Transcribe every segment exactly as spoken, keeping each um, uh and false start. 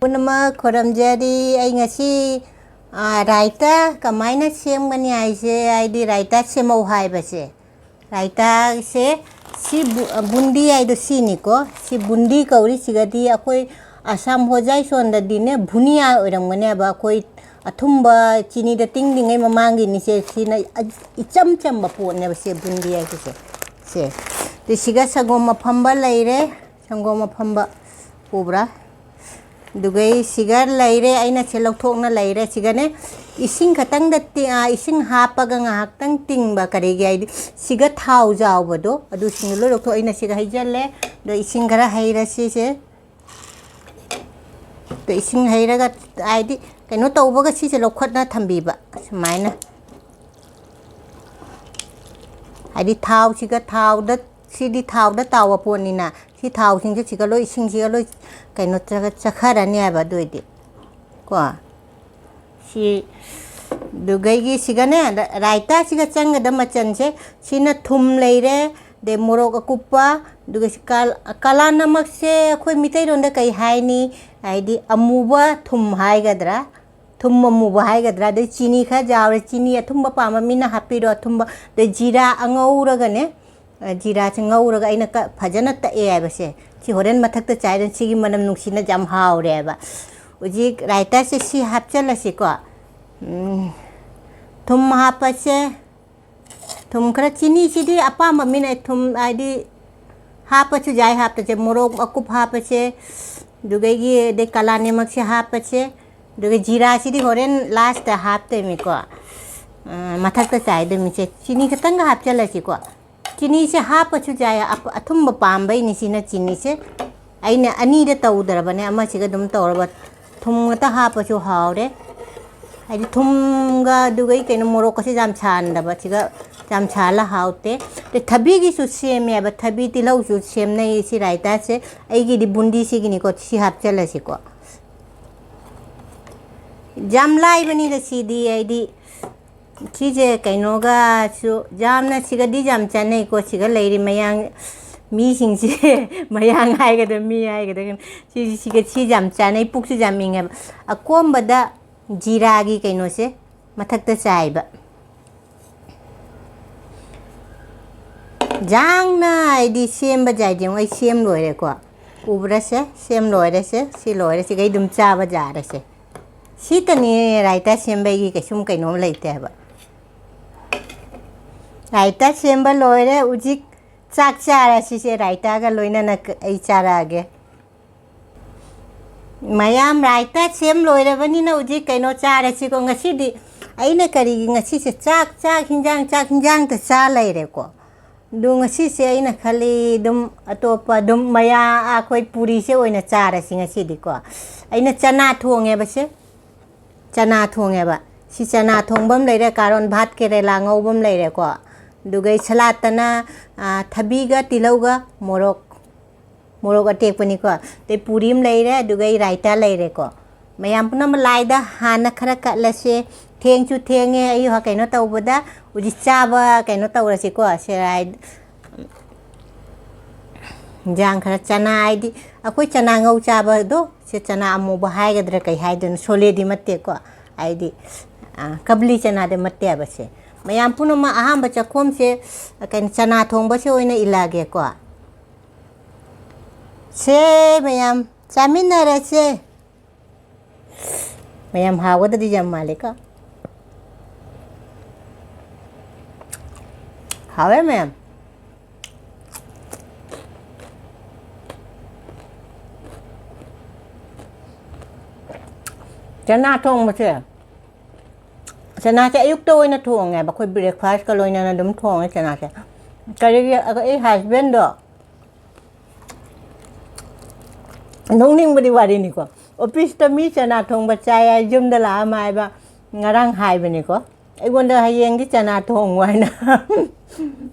ꯄꯨꯝꯅꯃꯛ ꯈꯨꯔꯨꯝꯖꯔꯤ꯫ ꯑꯩ ꯉꯁꯤ, ꯑꯥ, ꯔꯥꯏꯇꯥ ꯀꯃꯥꯏꯅ ꯁꯦꯝꯒꯅꯤ ꯍꯥꯏꯁꯦ, ꯍꯥꯏꯗꯤ ꯔꯥꯏꯇꯥ ꯁꯦꯝꯃꯧ ꯍꯥꯏꯕꯁꯦ, ꯔꯥꯏꯇꯥꯁꯦ ꯁꯤ ꯕꯨ-, ꯕꯨꯟꯗꯤ ꯍꯥꯏꯗꯣ ꯁꯤꯅꯤꯀꯣ꯫ ꯁꯤ ꯕꯨꯟꯗꯤ ꯀꯧꯔꯤꯁꯤꯒꯗꯤ ꯑꯩꯈꯣꯏ ꯑꯁꯥꯝ ꯍꯣꯖꯥꯏ ꯁꯣꯟꯗꯗꯤꯅꯦ ꯚꯨꯅꯤꯌꯥ ꯑꯣꯏꯔꯝꯒꯅꯦꯕ꯫ ꯑꯩꯈꯣꯏ ꯑꯊꯨꯝꯕ ꯆꯤꯅꯤꯗ ꯇꯤꯡꯗ꯭ꯔꯤꯉꯩ ꯃꯃꯥꯡꯒꯤꯅꯤꯁꯦ꯫ ꯁꯤꯅ ꯏꯆꯝ ꯆꯝꯕ ꯄꯣꯠꯅꯦꯕ ꯁꯦ ꯕꯨꯟꯗꯤ ꯍꯥꯏꯁꯦ꯫ ꯁꯦ, ꯁꯤꯒ ꯁꯪꯒꯣꯝ ꯑꯐꯝꯕ ꯂꯩꯔꯦ꯫ ꯁꯪꯒꯣꯝ ꯑꯐꯝꯕ ꯎꯕ꯭ꯔꯥ? ꯑꯗꯨꯒꯩ ꯁꯤꯒ ꯂꯩꯔꯦ, ꯑꯩꯅ ꯁꯤ ꯂꯧꯊꯣꯛꯅ ꯂꯩꯔꯦ꯫ ꯁꯤꯒꯅꯦ ꯏꯁꯤꯡ ꯈꯛꯇꯪꯗ ꯇꯤ-, ꯑ, ꯏꯁꯤꯡ ꯍꯥꯞꯄꯒ ꯉꯥꯏꯍꯥꯛꯇꯪ ꯇꯤꯡꯕ, ꯀꯔꯤꯒꯤ ꯍꯥꯏꯗꯤ ꯁꯤꯒ ꯊꯥꯎ ꯌꯥꯎꯕꯗꯣ, ꯑꯗꯨꯁꯤꯡꯗꯣ ꯂꯣꯏ ꯂꯧꯊꯣꯛ-, ꯑꯩꯅ ꯁꯤꯒ ꯍꯩꯖꯜꯂꯦ꯫ ꯑꯗꯣ ꯏꯁꯤꯡ ꯈꯔ ꯍꯩꯔ ꯁꯤꯁꯦ꯫ ꯑꯗꯣ ꯏꯁꯤꯡ ꯍꯩꯔꯒ ꯍꯥꯏꯗꯤ ꯀꯩꯅꯣ ꯇꯧꯕꯒ ꯁꯤꯁꯦ ꯂꯧꯈꯠꯅ ꯊꯝꯕꯤꯕ ꯁꯨꯃꯥꯏꯅ꯫ ꯍꯥꯏꯗꯤ ꯊꯥꯎꯁꯤꯒ ꯊꯥꯎꯗ, ꯁꯤꯗꯤ ꯊꯥꯎꯗ ꯇꯥꯎꯕ ꯄꯣꯠꯅꯤꯅ, ꯁꯤ ꯊꯥꯎꯁꯤꯡꯁꯦ ꯁꯤꯒ ꯂꯣꯏ, ꯏꯁꯤꯡꯁꯤꯒ ꯂꯣꯏ ꯀꯩꯅꯣ ꯆ-, ꯆꯠꯈꯔꯅꯤ ꯍꯥꯏꯕ꯫ ꯑꯗꯨ ꯑꯣꯏꯗꯤ ꯀꯣ꯫ ꯁꯤ, ꯑꯗꯨꯒꯩꯒꯤ ꯁꯤꯒꯅꯦ, ꯔꯥꯏꯇꯥꯁꯤꯒ ꯆꯪꯒꯗꯕ ꯃꯆꯜꯁꯦ, ꯁꯤꯅ ꯊꯨꯝ ꯂꯩꯔꯦ, ꯑꯗꯩ ꯃꯣꯔꯣꯛ ꯑꯀꯨꯞꯄ, ꯑꯗꯨꯒ ꯁꯤ ꯀꯥꯜ-, ꯀꯥꯂꯥ ꯅꯃꯛꯁꯦ ꯑꯩꯈꯣꯏ ꯃꯤꯇꯩꯂꯣꯟꯗ ꯀꯩ ꯍꯥꯏꯅꯤ? ꯍꯥꯏꯗꯤ ꯑꯃꯨꯕ ꯊꯨꯝ ꯍꯥꯏꯒꯗ꯭ꯔꯥ? ꯊꯨꯝ ꯑꯃꯨꯕ ꯍꯥꯏꯒꯗ꯭ꯔꯥ? ꯑꯗꯩ ꯆꯤꯅꯤ ꯈꯔ ꯌꯥꯎꯔꯦ꯫ ꯆꯤꯅꯤ ꯑꯊꯨꯝꯕ ꯄꯥꯝꯕ ꯃꯤꯅ ꯍꯥꯞꯄꯤꯔꯣ ꯑꯊꯨꯝꯕ꯫ ꯑꯗꯩ ꯖꯤꯔꯥ ꯑꯉꯧꯔꯒꯅꯦ, ꯑ, ꯖꯤꯔꯥꯁꯦ ꯉꯧꯔꯒ ꯑꯩꯅ ꯀ-, ꯐꯖꯅ ꯇꯛꯑꯦ ꯍꯥꯏꯕꯁꯦ꯫ ꯁꯤ ꯍꯣꯔꯦꯟ ꯃꯊꯛꯇ ꯆꯥꯏꯗꯅ ꯁꯤꯒꯤ ꯃꯅꯝ ꯅꯨꯡꯁꯤꯅ ꯌꯥꯝ ꯍꯥꯎꯔꯦꯕ꯫ ꯍꯧꯖꯤꯛ ꯔꯥꯏꯇꯥꯁꯦ ꯁꯤ ꯍꯥꯞꯆꯜꯂꯁꯤꯀꯣ꯫ ꯎꯝ, ꯊꯨꯝ ꯍꯥꯞꯄꯁꯦ꯫ ꯊꯨꯝ ꯈꯔ, ꯆꯤꯅꯤꯁꯤꯗꯤ ꯑꯄꯥꯝꯕ ꯃꯤꯅ ꯊꯨꯝ ꯍꯥꯏꯗꯤ ꯍꯥꯞꯄꯁꯨ ꯌꯥꯏ, ꯍꯥꯞꯇꯁꯦ꯫ ꯃꯣꯔꯣꯛ ꯑꯀꯨꯞ ꯍꯥꯞꯄꯁꯦ, ꯑꯗꯨꯗꯒꯤ ꯑꯗꯩ ꯀꯥꯂꯥ ꯅꯤꯃꯛꯁꯦ ꯍꯥꯞꯄꯁꯦ, ꯑꯗꯨꯒ ꯖꯤꯔꯥꯁꯤꯗꯤ ꯍꯣꯔꯦꯟ ꯂꯥꯁꯇ ꯍꯥꯞꯇꯣꯏꯅꯤꯀꯣ꯫ ꯑ, ꯃꯊꯛꯇ ꯆꯥꯏꯗꯣꯏꯃꯤꯁꯦ ꯆꯤꯅꯤ ꯈꯛꯇꯪꯒ ꯍꯥꯞꯆꯜꯂꯁꯤꯀꯣ꯫ ꯆꯤꯅꯤꯁꯦ ꯍꯥꯞꯄꯁꯨ ꯌꯥꯏ, ꯑꯄ-, ꯑꯊꯨꯝꯕ ꯄꯥꯝꯕꯩꯅꯤ ꯁꯤꯅ ꯆꯤꯅꯤꯁꯦ꯫ ꯑꯩꯅ ꯑꯅꯤꯗ ꯇꯧꯗ꯭ꯔꯕꯅꯦ, ꯑꯃꯁꯤꯒ ꯑꯗꯨꯝ ꯇꯧꯔꯕ꯫ ꯊꯨꯝ ꯈꯛꯇ ꯍꯥꯞꯄꯁꯨ ꯍꯥꯎꯔꯦ꯫ ꯍꯥꯏꯗꯤ ꯊꯨꯝꯒ ꯑꯗꯨꯒ ꯀꯩꯅꯣ ꯃꯣꯔꯣꯛꯀꯁꯦ ꯌꯥꯝ ꯁꯥꯍꯟꯗꯕ꯫ ꯁꯤꯒ ꯌꯥꯝ ꯁꯥꯍꯜꯂ ꯍꯥꯎꯇꯦ꯫ ꯑꯗꯩ ꯊꯕꯤꯒꯤꯁꯨ ꯁꯦꯝꯃꯦꯕ, ꯊꯕꯤ ꯇꯤꯜꯍꯧꯁꯨ ꯁꯦꯝꯅꯩ ꯁꯤ ꯔꯥꯏꯇꯥꯁꯦ꯫ ꯑꯩꯒꯤꯗꯤ ꯕꯨꯟꯗꯤꯁꯤꯒꯤꯅꯤꯀꯣ, ꯁꯤ ꯍꯥꯞꯆꯜꯂꯁꯤꯀꯣ꯫ ꯌꯥꯝ ꯂꯥꯏꯕꯅꯤꯗ ꯁꯤꯗꯤ, ꯑꯩꯗꯤ ꯁꯤꯁꯦ ꯀꯩꯅꯣꯒꯁꯨ ꯌꯥꯝꯅ, ꯁꯤꯒꯗꯤ ꯌꯥꯝ ꯆꯥꯅꯩꯀꯣ꯫ ꯁꯤꯒ ꯂꯩꯔꯤ ꯃꯌꯥꯡ ꯃꯤꯁꯤꯡꯁꯦ, ꯃꯌꯥꯡ ꯍꯥꯏꯒꯗ꯭ꯔꯥ, ꯃꯤ ꯍꯥꯏꯒꯗ꯭ꯔꯥ, ꯁꯤꯁꯦ, ꯁꯤꯒ, ꯁꯤ ꯌꯥꯝ ꯆꯥꯅꯩ, ꯄꯨꯛꯁꯨ ꯌꯥꯝ ꯏꯪꯉꯦꯕ꯫ ꯑꯀꯣꯝꯕꯗ ꯖꯤꯔꯥꯒꯤ ꯀꯩꯅꯣꯁꯦ ꯃꯊꯛꯇ ꯆꯥꯏꯕ꯫ ꯌꯥꯡꯅ ꯑꯩꯗꯤ ꯁꯦꯝꯕ ꯌꯥꯏꯗꯤ, ꯌꯦꯡꯉꯣ, ꯑꯩ ꯁꯦꯝ ꯂꯣꯏꯔꯦꯀꯣ꯫ ꯎꯕ꯭ꯔꯥꯁꯦ? ꯁꯦꯝ ꯂꯣꯏꯔꯦꯁꯦ꯫ ꯁꯤ ꯂꯣꯏꯔꯦ꯫ ꯁꯤꯒꯩ ꯑꯗꯨꯝ ꯆꯥꯕ ꯌꯥꯔꯦꯁꯦ꯫ ꯁꯤꯇꯅꯤ ꯔꯥꯏꯇꯥ ꯁꯦꯝꯕꯒꯤ ꯀꯩꯁꯨꯝ ꯀꯩꯅꯣꯝ ꯂꯩꯇꯦ ꯍꯥꯏꯕ꯫ ꯔꯥꯏꯇꯥ ꯁꯦꯝꯕ ꯂꯣꯏꯔꯦ꯫ ꯍꯧꯖꯤꯛ ꯆꯥꯛ ꯆꯥꯔꯁꯤꯁꯦ, ꯔꯥꯏꯇꯥꯒ ꯂꯣꯏꯅꯅ ꯀ-, ꯑꯩ ꯆꯥꯔꯛꯑꯒꯦ꯫ ꯃꯌꯥꯝ ꯔꯥꯏꯇꯥ ꯁꯦꯝ ꯂꯣꯏꯔꯕꯅꯤꯅ ꯍꯧꯖꯤꯛ ꯀꯩꯅꯣ ꯆꯥꯔꯁꯤꯀꯣ꯫ ꯉꯁꯤꯗꯤ ꯑꯩꯅ ꯀꯔꯤꯒꯤ ꯉꯁꯤꯁꯦ ꯆꯥꯛ, ꯆꯥꯛ, ꯍꯤꯟꯖꯥꯡ, ꯆꯥꯛ, ꯍꯤꯟꯖꯥꯡꯇ ꯆꯥ ꯂꯩꯔꯦꯀꯣ꯫ ꯑꯗꯣ ꯉꯁꯤꯁꯦ ꯑꯩꯅ ꯈꯜꯂꯤ ꯑꯗꯨꯝ ꯑꯇꯣꯞꯄ ꯑꯗꯨꯝ ꯃꯌꯥ-, ꯑꯩꯈꯣꯏ ꯄꯨꯔꯤꯁꯦ ꯑꯣꯏꯅ ꯆꯥꯔꯁꯤ ꯉꯁꯤꯗꯤꯀꯣ꯫ ꯑꯩꯅ ꯆꯅꯥ ꯊꯣꯡꯉꯦꯕꯁꯦ꯫ ꯆꯅꯥ ꯊꯣꯡꯉꯦꯕ꯫ ꯁꯤ ꯆꯅꯥ ꯊꯣꯡꯕ ꯑꯃ ꯂꯩꯔꯦ, ꯀꯥꯔꯣꯟ ꯚꯥꯠ ꯀꯦꯔꯦꯂꯥ ꯉꯧꯕ ꯑꯃ ꯂꯩꯔꯦꯀꯣ꯫ ꯑꯗꯨꯒ ꯑꯩ ꯁꯂꯥꯠꯇꯅ, ꯑ, ꯊꯕꯤꯒ ꯇꯤꯜꯍꯧꯒ ꯃꯣꯔꯣꯛ, ꯃꯣꯔꯣꯛ ꯑꯇꯦꯛꯄꯅꯤꯀꯣ꯫ ꯑꯗꯩ ꯄꯨꯔꯤ ꯑꯃ ꯂꯩꯔꯦ, ꯑꯗꯨꯒ ꯑꯩ ꯔꯥꯏꯇꯥ ꯂꯩꯔꯦꯀꯣ꯫ ꯃꯌꯥꯝ ꯄꯨꯝꯅꯃꯛ ꯂꯥꯏꯗ ꯍꯥꯟꯅ ꯈꯔ ꯀꯠꯂꯁꯦ꯫ ꯊꯦꯡꯁꯨ ꯊꯦꯡꯉꯦ, ꯑꯩ ꯀꯩꯅꯣ ꯇꯧꯕꯗ ꯍꯧꯖꯤꯛ ꯆꯥꯕ ꯀꯩꯅꯣ ꯇꯧꯔꯁꯤꯀꯣ꯫ ꯁꯦ, ꯍꯥꯏ-, ꯏꯟꯖꯥꯡ ꯈꯔ ꯆꯅꯥ, ꯍꯥꯏꯗꯤ ꯑꯩꯈꯣꯏ ꯆꯅꯥ ꯉꯧ ꯆꯥꯕꯗꯣ, ꯁꯦ ꯆꯅꯥ ꯑꯃꯨꯕ ꯍꯥꯏꯒꯗ꯭ꯔꯥ ꯀꯩ ꯍꯥꯏꯗꯣꯏꯅꯣ, ꯁꯣꯂꯦꯗꯤ ꯅꯠꯇꯦꯀꯣ, ꯍꯥꯏꯗꯤ, ꯑ, ꯀꯕꯂꯤ ꯆꯅꯥꯗꯤ ꯅꯠꯇꯦꯕ ꯁꯦ꯫ ꯃꯌꯥꯝ ꯄꯨꯝꯅꯃꯛ ꯑꯍꯥꯟꯕ ꯆꯥꯛꯈꯣꯝꯁꯦ, ꯑ, ꯀꯩꯅꯣ, ꯆꯅꯥ ꯊꯣꯡꯕꯁꯦ ꯑꯣꯏꯅ ꯏꯜꯂꯛꯑꯒꯦꯀꯣ꯫ ꯁꯦ ꯃꯌꯥꯝ ꯆꯥꯃꯤꯟꯅꯔꯁꯦ꯫ ꯃꯌꯥꯝ ꯍꯥꯎꯒꯗꯗꯤ ꯌꯥꯝ ꯃꯥꯜꯂꯦꯀꯣ꯫ ꯍꯥꯎꯋꯦ ꯃꯌꯥꯝ꯫ ꯆꯅꯥ ꯊꯣꯡꯕꯁꯦ, ꯆꯅꯥꯁꯦ ꯑꯌꯨꯛꯇ ꯑꯣꯏꯅ ꯊꯣꯡꯉꯦꯕ, ꯑꯩꯈꯣꯏ ꯕ꯭ꯔꯦꯛꯐꯥꯁꯀ ꯂꯣꯏꯅꯅ ꯑꯗꯨꯝ ꯊꯣꯡꯉꯦ ꯆꯅꯥꯁꯦ꯫ ꯀꯔꯤꯒꯤ? ꯑꯩ ꯍꯁꯕꯦꯟꯗꯣ, ꯅꯣꯛꯅꯤꯡꯕꯗꯤ ꯋꯥꯔꯤꯅꯤꯀꯣ, ꯑꯣꯐꯤꯁꯇ ꯃꯤ ꯆꯅꯥ ꯊꯣꯡꯕ ꯆꯥꯏ ꯍꯥꯏ, ꯌꯨꯝꯗ ꯂꯥꯛꯑ ꯃꯥ ꯍꯥꯏꯕ, ꯉꯔꯥꯡ ꯍꯥꯏꯕꯅꯤꯀꯣ꯫ ꯑꯩꯉꯣꯟꯗ ꯍꯌꯦꯡꯗꯤ ꯆꯅꯥ ꯊꯣꯡꯉꯨ ꯍꯥꯏꯅ꯫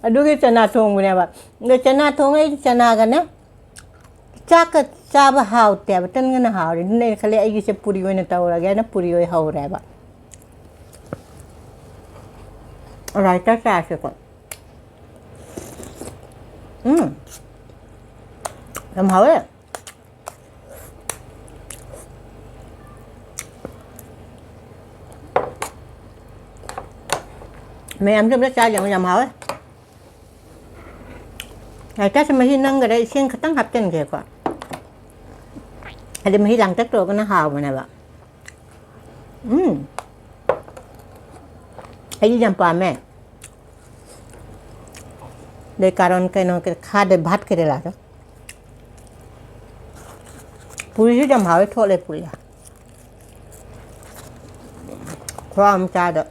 ꯑꯗꯨꯒꯤ ꯆꯅꯥ ꯊꯣꯡꯕꯅꯦꯕ꯫ ꯑꯗꯣ ꯆꯅꯥ ꯊꯣꯡꯉꯦ, ꯑꯩꯗꯤ ꯆꯅꯥꯒꯅꯦ ꯆꯥꯛꯀ ꯆꯥꯕ ꯍꯥꯎꯇꯦꯕ, ꯇꯟꯒꯅ ꯍꯥꯎꯔꯦ꯫ ꯑꯗꯨꯅ ꯑꯩꯅ ꯈꯜꯂꯦ, ꯑꯩꯒꯤꯁꯦ ꯄꯨꯔꯤ ꯑꯣꯏꯅ ꯇꯧꯔꯒꯦꯅ ꯄꯨꯔꯤ ꯑꯣꯏ ꯍꯧꯔꯦꯕ꯫ ꯔꯥꯏꯇ ꯆꯥꯁꯦꯀꯣ꯫ ꯎꯝ, ꯌꯥꯝ ꯍꯥꯎꯋꯦ꯫ ꯃꯌꯥꯝꯁꯨ ꯑꯝꯇ ꯆꯥ ꯌꯦꯡꯉꯨ, ꯌꯥꯝ ꯍꯥꯎꯋꯦ꯫ ꯂꯥꯏꯇꯥꯁꯦ ꯃꯍꯤ ꯅꯪꯈꯔꯦ, ꯏꯁꯤꯡ ꯈꯤꯇꯪ ꯍꯥꯞꯆꯤꯟꯒꯦꯀꯣ꯫ ꯍꯥꯏꯗꯤ ꯃꯍꯤ ꯂꯥꯡꯇꯛ ꯇꯧꯔꯒꯅ ꯍꯥꯎꯕꯅꯦꯕ꯫ ꯎꯝ꯫ ꯑꯩꯗꯤ ꯌꯥꯝ ꯄꯥꯝꯃꯦ꯫ ꯑꯗꯩ ꯀꯥꯔꯣꯟ ꯀꯩꯅꯣ ꯈꯥꯗꯦ, ꯚꯥꯠ ꯀꯦꯔꯦꯂꯥꯗꯣ꯫ ꯄꯨꯔꯤꯁꯨ ꯌꯥꯝ ꯍꯥꯎꯋꯦ, ꯊꯣꯠꯂꯦ ꯄꯨꯔꯤ꯫ ꯈꯨꯍꯥꯎ ꯑꯃ ꯆꯥꯗ꯫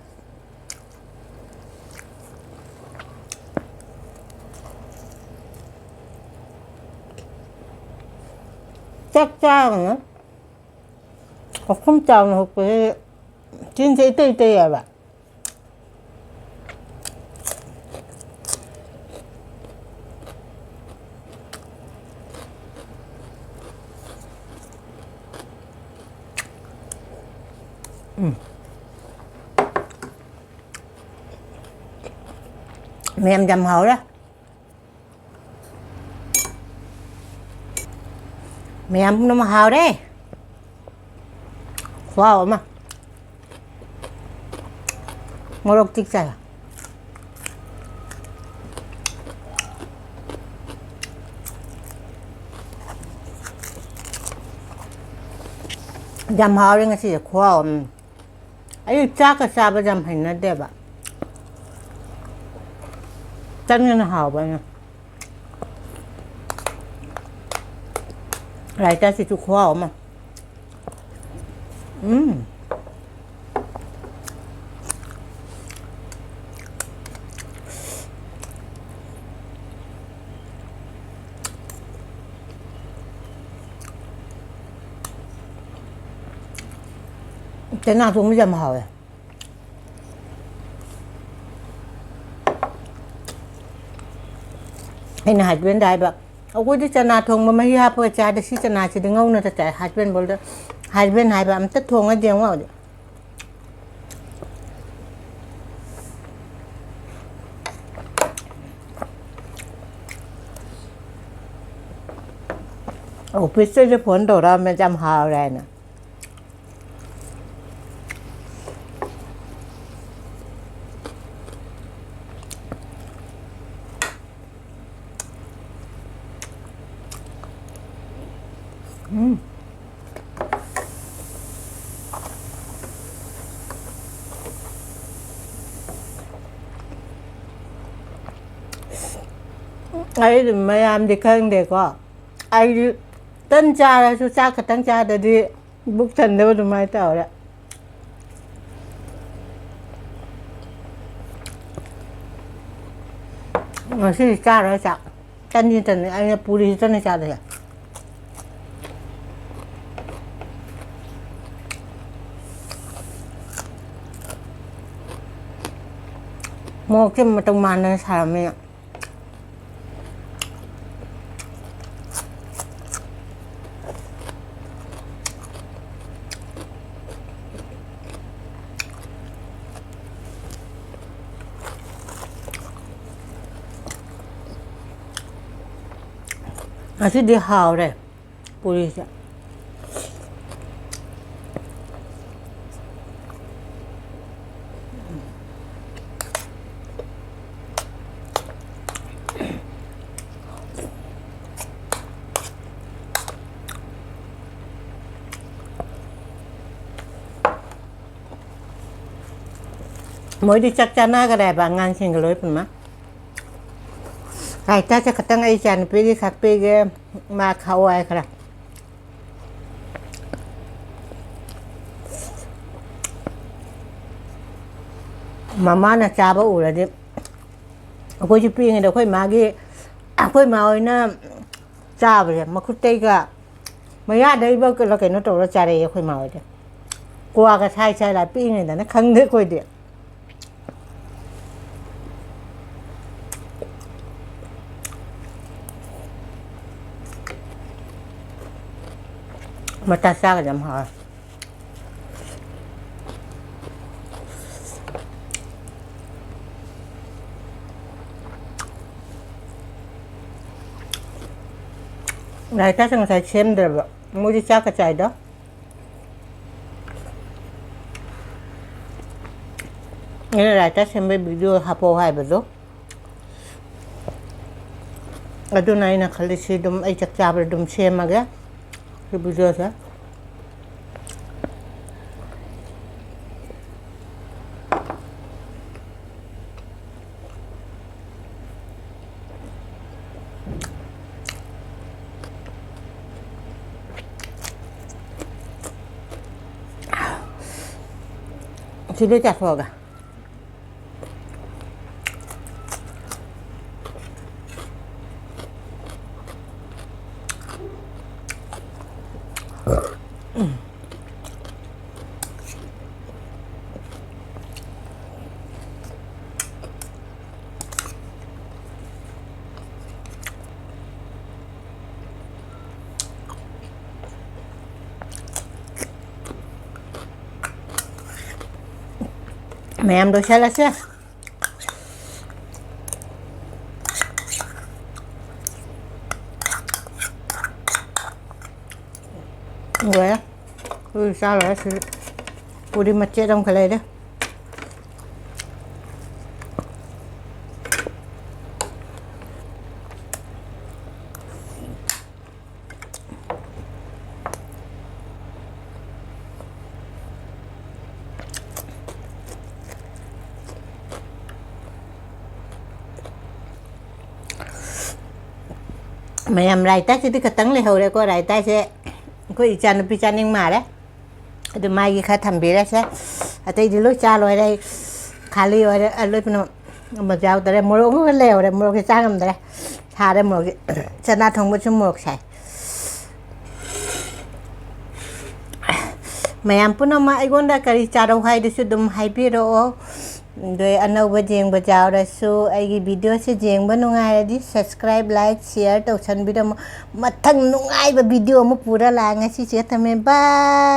ꯆꯥꯛ ꯆꯥꯒꯅ ꯋꯥꯈꯨꯝ ꯆꯥꯎꯅ ꯍꯨꯛꯄꯁꯦ ꯆꯤꯟꯁꯦ ꯏꯇꯩ ꯏꯇꯩ ꯍꯥꯏꯕ꯫ ꯎꯝ꯫ ꯃꯌꯥꯝ ꯌꯥꯝ ꯍꯥꯎꯔꯦ꯫ ꯃꯌꯥꯝ ꯄꯨꯝꯅꯃꯛ ꯍꯥꯎꯔꯦ꯫ ꯈꯨꯍꯥꯎ ꯑꯃ꯫ ꯃꯣꯔꯣꯛ ꯆꯤꯛ ꯆꯥꯏ꯫ ꯌꯥꯝ ꯍꯥꯎꯔꯦ ꯉꯁꯤꯁꯦ, ꯈꯨꯍꯥꯎ ꯑꯃ꯫ ꯑꯩ ꯆꯥꯛꯀ ꯆꯥꯕ ꯌꯥꯝ ꯍꯩꯅꯗꯦꯕ꯫ ꯇꯟꯅ ꯍꯥꯎꯕ ꯑꯩꯅ꯫ ꯔꯥꯏꯇꯥꯁꯤꯁꯨ ꯈꯨꯍꯥꯎ ꯑꯃ꯫ ꯎꯝ꯫ ꯆꯅꯥ ꯊꯣꯡꯕꯁꯦ ꯌꯥꯝ ꯍꯥꯎꯋꯦ꯫ ꯑꯩꯅ husbandꯗ ꯍꯥꯏꯕ, "ꯑꯩꯈꯣꯏꯗꯤ ꯆꯅꯥ ꯊꯣꯡꯕ ꯃꯍꯤ ꯍꯥꯞꯄꯒ ꯆꯥꯗꯦ, ꯁꯤ ꯆꯅꯥꯁꯤꯗꯤ ꯉꯧꯅ ꯆꯥꯏ"꯫ Husband ꯐꯥꯎꯗ, husband ꯍꯥꯏꯕ, "ꯑꯝꯇ ꯊꯣꯡꯉ ꯌꯦꯡꯉꯣ"꯫ Officeꯇꯁꯨ phone ꯇꯧꯔꯛꯑꯝꯃꯦ, ꯌꯥꯝ ꯍꯥꯎꯔꯦ ꯍꯥꯏꯅ꯫ ꯎꯝ꯫ ꯑꯩ ꯃꯌꯥꯝꯗꯤ ꯈꯪꯗꯦꯀꯣ, ꯑꯩꯗꯤ ꯇꯟ ꯆꯥꯔꯁꯨ ꯆꯥꯛ ꯈꯛꯇꯪ ꯆꯥꯗꯗꯤ ꯄꯨꯛ ꯊꯟꯗꯕ ꯑꯗꯨꯃꯥꯏꯅ ꯇꯧꯔꯦ꯫ ꯉꯁꯤꯗꯤ ꯆꯥꯔꯣꯏ ꯆꯥꯛ꯫ ꯇꯟꯁꯤ ꯇꯟꯅꯤ, ꯑꯩꯅ ꯄꯨꯔꯤꯁꯤ ꯇꯟꯅꯤ ꯆꯥꯗꯣꯏꯁꯦ꯫ ꯃꯣꯔꯣꯛꯁꯦ ꯃꯇꯧ ꯃꯥꯟꯗꯅ ꯁꯥꯔꯝꯃꯦ꯫ ꯉꯁꯤꯗꯤ ꯍꯥꯎꯔꯦ ꯄꯨꯔꯤꯁꯦ꯫ ꯃꯣꯏꯗꯤ ꯆꯥꯛ ꯆꯥꯅꯈ꯭ꯔꯦꯕ, ꯑꯉꯥꯡꯁꯤꯡꯒ ꯂꯣꯏ ꯄꯨꯟꯅ꯫ ꯔꯥꯏꯇꯥꯁꯦ ꯈꯛꯇꯪ ꯑꯩ ꯏꯆꯥꯅꯨꯄꯤꯒꯤ ꯈꯥꯛꯄꯤꯒꯦ, ꯃꯥ ꯈꯥꯛꯑꯣ ꯍꯥꯏꯈ꯭ꯔꯦ꯫ ꯃꯃꯥꯅ ꯆꯥꯕ ꯎꯔꯗꯤ, ꯑꯩꯈꯣꯏꯁꯨ ꯄꯤꯛꯏꯉꯩꯗ ꯑꯩꯈꯣꯏ ꯃꯥꯒꯤ, ꯑꯩꯈꯣꯏ ꯃꯥ ꯍꯣꯏꯅ ꯆꯥꯕꯁꯦ ꯃꯈꯨꯠꯇꯩꯒ ꯃꯌꯥꯗꯩꯕ ꯀꯩꯅꯣ ꯇꯧꯔ ꯆꯥꯔꯛꯑꯦ ꯑꯩꯈꯣꯏ ꯃꯥ ꯍꯣꯏꯗꯤ꯫ ꯀ꯭ꯋꯥꯒ ꯁꯥꯏ ꯁꯥꯏ ꯂꯥꯎ ꯄꯤꯛꯏꯉꯩꯗꯅ ꯈꯪꯗꯦ ꯑꯩꯈꯣꯏꯗꯤ꯫ ꯃꯇꯥ ꯆꯥꯒꯗꯤ ꯌꯥꯝ ꯍꯥꯎꯋꯦ꯫ ꯔꯥꯏꯇꯥꯁꯦ ꯉꯁꯥꯏ ꯁꯦꯝꯗ꯭ꯔꯕ, ꯃꯣꯏꯗꯤ ꯆꯥꯛꯀ ꯆꯥꯏꯗꯣ꯫ ꯑꯩꯅ ꯔꯥꯏꯇꯥ ꯁꯦꯝꯕꯩ ꯚꯤꯗꯤꯑꯣ ꯍꯥꯞꯄꯛꯑꯣ ꯍꯥꯏꯕꯗꯣ꯫ ꯑꯗꯨꯅ ꯑꯩꯅ ꯈꯜꯂꯤ ꯁꯤ ꯑꯗꯨꯝ ꯑꯩ ꯆꯥꯛ ꯆꯥꯕꯗ ꯑꯗꯨꯝ ꯁꯦꯝꯃꯒꯦ ꯁꯤ ꯚꯤꯗꯤꯑꯣꯁꯦ꯫ ꯁꯤ ꯂꯣꯏ ꯆꯥꯊꯣꯛꯑꯒ꯫ ꯃꯌꯥꯝ ꯂꯣꯏꯁꯤꯜꯂꯁꯦ꯫ ꯂꯣꯏꯔꯦ꯫ ꯄꯨꯔꯤ ꯆꯥ ꯂꯣꯏꯔꯦ꯫ ꯁꯤꯗꯤ ꯄꯨꯔꯤ ꯃꯆꯦꯠ ꯑꯃꯈꯛ ꯂꯩꯔꯦ꯫ ꯃꯌꯥꯝ ꯔꯥꯏꯇꯥꯁꯤꯗꯤ ꯈꯇꯪ ꯂꯩꯍꯧꯔꯦꯀꯣ꯫ ꯔꯥꯏꯇꯥꯁꯦ ꯑꯩꯈꯣꯏ ꯏꯆꯥꯅꯨꯄꯤ ꯆꯥꯅꯤꯡ ꯃꯥꯜꯂꯦ꯫ ꯑꯗꯨ ꯃꯥꯒꯤ ꯈꯔ ꯊꯝꯕꯤꯔꯁꯦ꯫ ꯑꯇꯩꯗꯤ ꯂꯣꯏ ꯆꯥ ꯂꯣꯏꯔꯦ꯫ ꯑꯩ ꯈꯥꯂꯤ ꯑꯣꯏꯔꯦ꯫ ꯑ, ꯂꯣꯏ ꯄꯨꯝꯅꯃꯛ ꯑꯃꯠꯇ ꯌꯥꯎꯗꯔꯦ꯫ ꯃꯣꯔꯣꯛ ꯑꯃꯒ ꯂꯩꯍꯧꯔꯦ꯫ ꯃꯣꯔꯣꯛꯁꯦ ꯆꯥ ꯉꯝꯗꯔꯦ꯫ ꯁꯥꯔꯦ ꯃꯣꯔꯣꯛꯁꯦ꯫ ꯆꯅꯥ ꯊꯣꯡꯕꯁꯨ ꯃꯣꯔꯣꯛ ꯁꯥꯏ꯫ ꯃꯌꯥꯝ ꯄꯨꯝꯅꯃꯛ ꯑꯩꯉꯣꯟꯗ ꯀꯔꯤ ꯆꯥꯔꯧ ꯍꯥꯏꯗꯨꯁꯨ ꯑꯗꯨꯝ ꯍꯥꯏꯕꯤꯔꯛꯑꯣ꯫ ꯑꯗꯩ ꯑꯅꯧꯕ ꯌꯦꯡꯕ ꯌꯥꯎꯔꯁꯨ ꯑꯩꯒꯤ videoꯁꯦ ꯌꯦꯡꯕ ꯅꯨꯡꯉꯥꯏꯔꯗꯤ subscribe, like, share ꯇꯧꯁꯟꯕꯤꯔꯝꯃꯣ꯫ ꯃꯊꯪ ꯅꯨꯡꯉꯥꯏꯕ video ꯑꯃ ꯄꯨꯔ ꯂꯥꯛꯑ ꯉꯁꯤꯁꯦ ꯊꯝꯃꯦ꯫ Bye꯫